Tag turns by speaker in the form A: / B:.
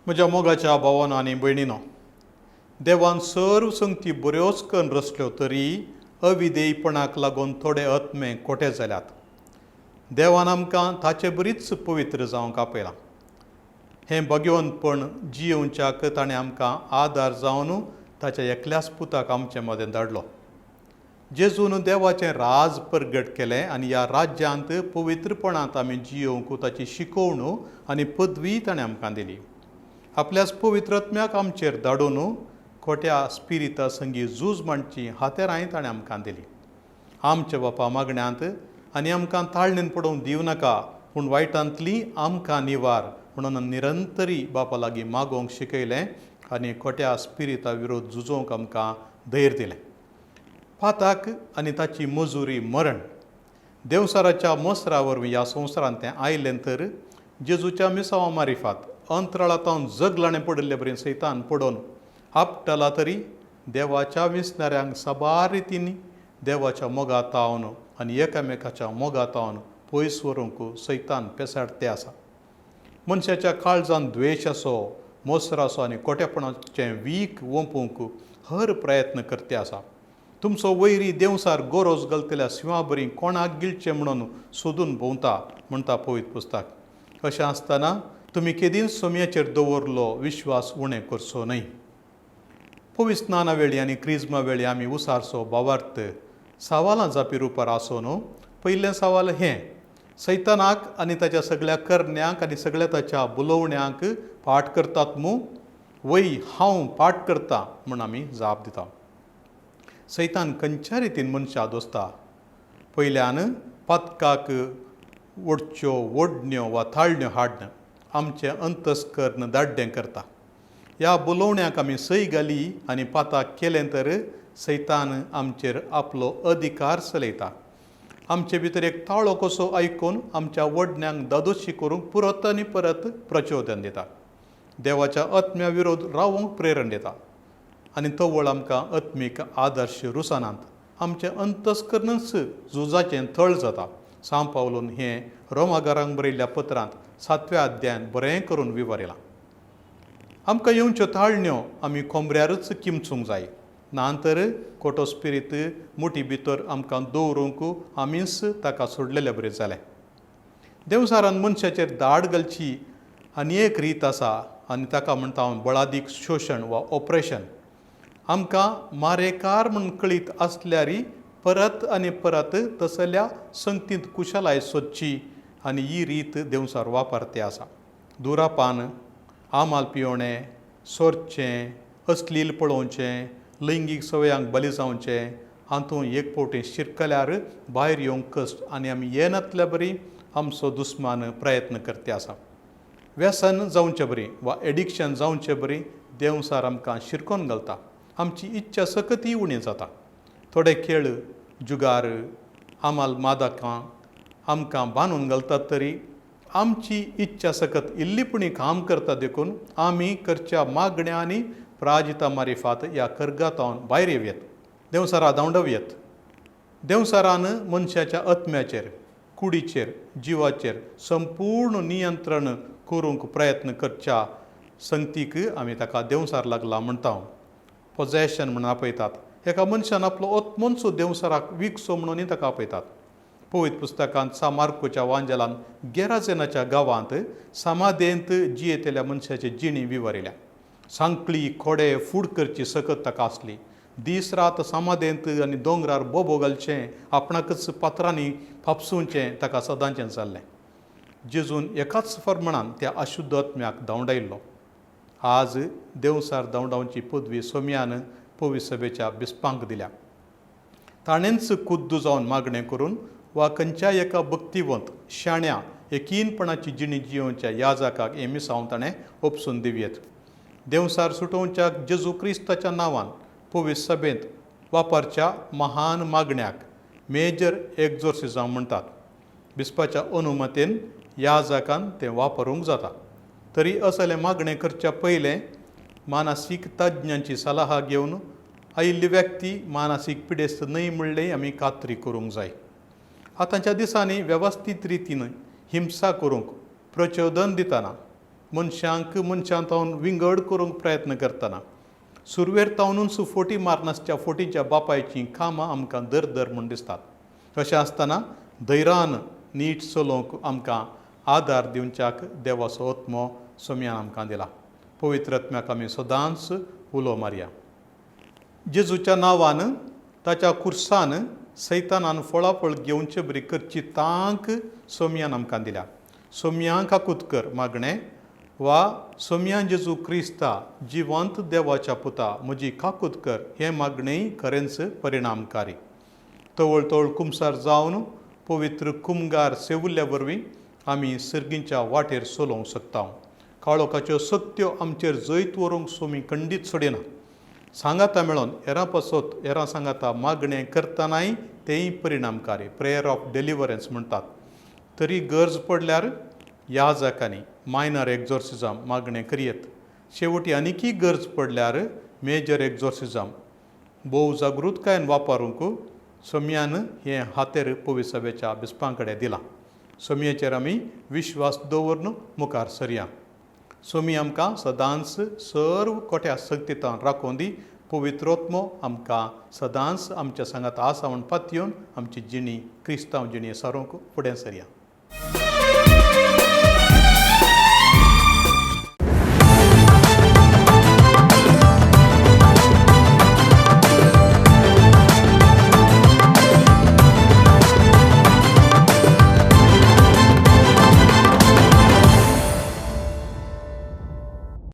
A: म्हज्या मोगाच्या भावानो आनी भयणीनो, देवान सर्व संगती बऱ्योच करून रचल्यो तरी अविधेयपणाक लागून थोडे आत्मे खोटे जाल्यात. देवान आमकां ताचे बरीच पवित्र जावंक आपयलां. हें भगवंतपण जियोवच्याक ताणें आमकां आदार जावन ताच्या एकल्याच पुताक आमचे मदें धाडलो. जेजून देवाचें राज परगट केलें आनी ह्या राज्यांत पवित्रपणांत आमी जियोवंक ताची शिकोवण आनी पदवी ताणें आमकां दिली. आपल्याच पवित्र आत्म्याक आमचेर धाडून खोट्या स्पिरिता संगी झूज मांडची हातेरांय ताणें आमकां दिली. आमच्या बापा मागण्यांत आनी आमकां ताळणेन पडोवंक दिवं नाका, पूण वायटांतली आमकां निवार म्हणून निरंतरी बापा लागीं मागोवंक शिकयलें आनी खोट्या स्पिरिता विरोध झुजोवंक आमकां धैर्य दिलें. पाताक आनी ताची मजुरी मरण. देंवसाराच्या मोसरा वरवीं ह्या संवसारांत तें आयलें तर जेजूच्या मिसांवा मारिफात अंतराळांत जगलाणें पडिल्ले बरें सैतान पडोवन आपटला तरी देवाच्या विसणाऱ्यांक साबार रितींनी देवाच्या मोगातावन आनी एकामेकाच्या मोगातावन पयस व्हरूंक सैतान पेसाडते आसा. मनशाच्या काळजान द्वेश आसो, मोसराचो आनी कोट्यापणाचें वीख ओंपूंक हर प्रयत्न करते आसा. तुमचो वैरी देंवसार गोरोज घालतल्या शिंवा बरी कोणाक गिळचें म्हणून सोदून भोंवता म्हणटा पवित्र पुस्तक. अशें आसतना तुमी केदींच सोमयाचेर दवरलो विश्वास उणें करचो न्हय. पवित्र स्नाना वेळी आनी क्रिज्मा वेळी आमी उसारचो भावार्थ सवालां जापी रुपार आसून पयलें सवाल हें: सैतानाक आनी ताच्या सगळ्या करण्यांक आनी सगळ्या ताच्या बुलोवण्यांक पाठ करतात मू? वय, हांव पाठ करता म्हूण आमी जाप दिता. सैतान खंयच्या रितीन मनशां दोसता? पयल्यान पातकाक ओडच्यो ओडण्यो वा ताळण्यो हाडन आमचें अंतस्कर्ण दाड्डें करता. ह्या बोलोवण्याक आमी सय घाली आनी पाताक केलें तर सैतान आमचेर आपलो अधिकार चलयता. आमचे भितर एक ताळो कसो आयकून आमच्या वडण्यांक दादोशी करूंक परत आनी परत प्रचोदन दिता, देवाच्या आत्म्या विरोध रावूंक प्रेरण दिता आनी तवळ आमकां आत्मीक आदर्श रुसनात. आमचें अंतस्कर्णच झुजाचें थळ जाता. सांव पावलून हें रोमागारांक बरयल्ल्या पत्रांत सातव्या अध्यायान बरें करून विवरिलां. आमकां येवच्यो ताळण्यो आमी कोंबऱ्यारूच किमचूंक जाय, ना तर खोटो स्पिरीत मुठी भितर आमकां दवरूंक आमीच ताका सोडलेले बरें जालें. देंवसारान मनशाचेर दाड घालची आनी एक रीत आसा आनी ताका म्हणटा हांव बळादीक शोशण वा ऑपरेशन. आमकां मारेकार म्हूण कळीत आसल्यारय परत आनी परत तसल्या संगतींत कुशलाय सोदची आनी ही रीत देंवसार वापरते आसा. दुरापान, आमाल पियोणें, सोरचें, अश्लील पळोवचें, लैंगीक सवयांक बली जावचें हातूंत एक फावटी शिरकल्यार भायर येवंक कश्ट आनी आमी येनातल्या बरी आमचो दुस्मान प्रयत्न करते आसा. व्यसन जावचे बरी वा एडिक्शन जावचे बरी देंवसार आमकां शिरकोन घालता. आमची इच्छा सकतीय उणी जाता. थोडे खेळ, जुगार, आमाल मादकां आमकां बांदून घालतात तरी आमची इच्छा सकत इल्ली पुणी काम करता. देखून आमी करच्या मागण्या आनी प्राजिता मारिफात ह्या कर्गातावन भायर येवयेत, देंवसारा धांवडवयेत. देंवसारान मनशाच्या आत्म्याचेर, कुडीचेर, जिवाचेर संपूर्ण नियंत्रण करूंक प्रयत्न करच्या संगतीक आमी ताका देंवसार लागला म्हणटा, पोजेशन म्हणून आपयतात. एका मनशान आपलो आत्मोनसो देंवसाराक विकचो म्हणून ताका आपयतात. पवित्र पुस्तकांत सा मार्कोच्या वांजेलान गेराजेनाच्या गांवांत समाधेंत जियेतल्या मनशाची जिणी विवरिल्या. सांकळी खोडे फूड करची सकत ताका आसली. दीस रात समाधेंत आनी दोंगरार बोबो घालचें, आपणाकच पात्रांनी फापसुचें ताका सदांचें जाल्लें. जेजून एकाच फर्मणान त्या अशुद्ध आत्म्याक धांवडायल्लो. आज देंवसार धांवडावची पदवी सोम्यान पवित्र सभेच्या बिस्पांक दिल्या. ताणेंच खुद्द जावन मागणें करून वा खंयच्याय एका भक्तिवंत, शाण्या, यकीनपणाची जिणी जियोवच्या याजकाक हें मिसांव ताणें ओपसून दिवयेत. देंवसार सुटोवच्याक जेजू क्रिस्ताच्या नांवान पवित्र सभेंत वापरच्या महान मागण्याक मेजर एक्झोर्सिजम म्हणटात. बिस्पाच्या अनुमतीन याजकान तें वापरूंक जाता. तरी असलें मागणें करच्या पयलें मानसीक तज्ञांची सलाह घेवन आयिल्ली व्यक्ती मानसीक पिडेस्त न्हय म्हणलें आमी खात्री करूंक जाय. आतांच्या दिसांनी वेवस्थीत रितीन हिंसा करूंक प्रचोदन दितना मनशांक मनशां तावन विंगड करूंक प्रयत्न करतना सुरवेर तावनूच फोटी मारनासच्या फोटीच्या बापायचीं कामां आमकां दर दर म्हूण दिसतात. अशें आसतना धैरान नीट चलोवंक आमकां आदार दिवच्याक देवाचो आत्मो सोमयान आमकां दिला. पवित्र आत्म्याक आमी सदांच उलो मारया. जेजूच्या नांवान ताच्या कुर्सान सैतानान फळाफळ घेवचे बरी करची तांक सोमयान आमकां दिल्या. सोमयांक काकूत कर मागणें वा सोमयान जेजू क्रिस्ता जिवंत देवाच्या पुता म्हजी काकूत कर हें मागणेंय खरेंच परिणामकारी. तवळ तवळ कुमसार जावन पवित्र कुमगार सेवुल्ल्या वरवीं आमी सर्गींच्या वाटेर चलोवंक शकता. काळोखाच्यो सक्त्यो आमचेर जैत व्हरूंक सोमी खंडीत सोडिना. सांगाता मेळोन हेरां पासत हेरां सांगाता मागणें करतनाय तेंय परिणामकारी, प्रेयर ऑफ डिलिवरन्स म्हणटात. तरी गरज पडल्यार याजकांनी मायनर एक्झॉर्सिजम मागणें करयेत. शेवटी आनीकय गरज पडल्यार मेजर एक्झॉर्सिजम भोव जागृतकायेन वापरूंक सोमयान हें हातेर पवित्र सभेच्या बिस्पां कडेन दिलां. सोमयेचेर आमी विश्वास दवरून मुखार सरया. सोमी आमकां सदांच सर्व कोट्या शक्तींत राखून दी. पवित्रोत्मो आमकां सदांच आमच्या सांगात आसा म्हूण पातयेवन आमची जिणी क्रिस्तांव जिणी सारूंक फुडें सरया.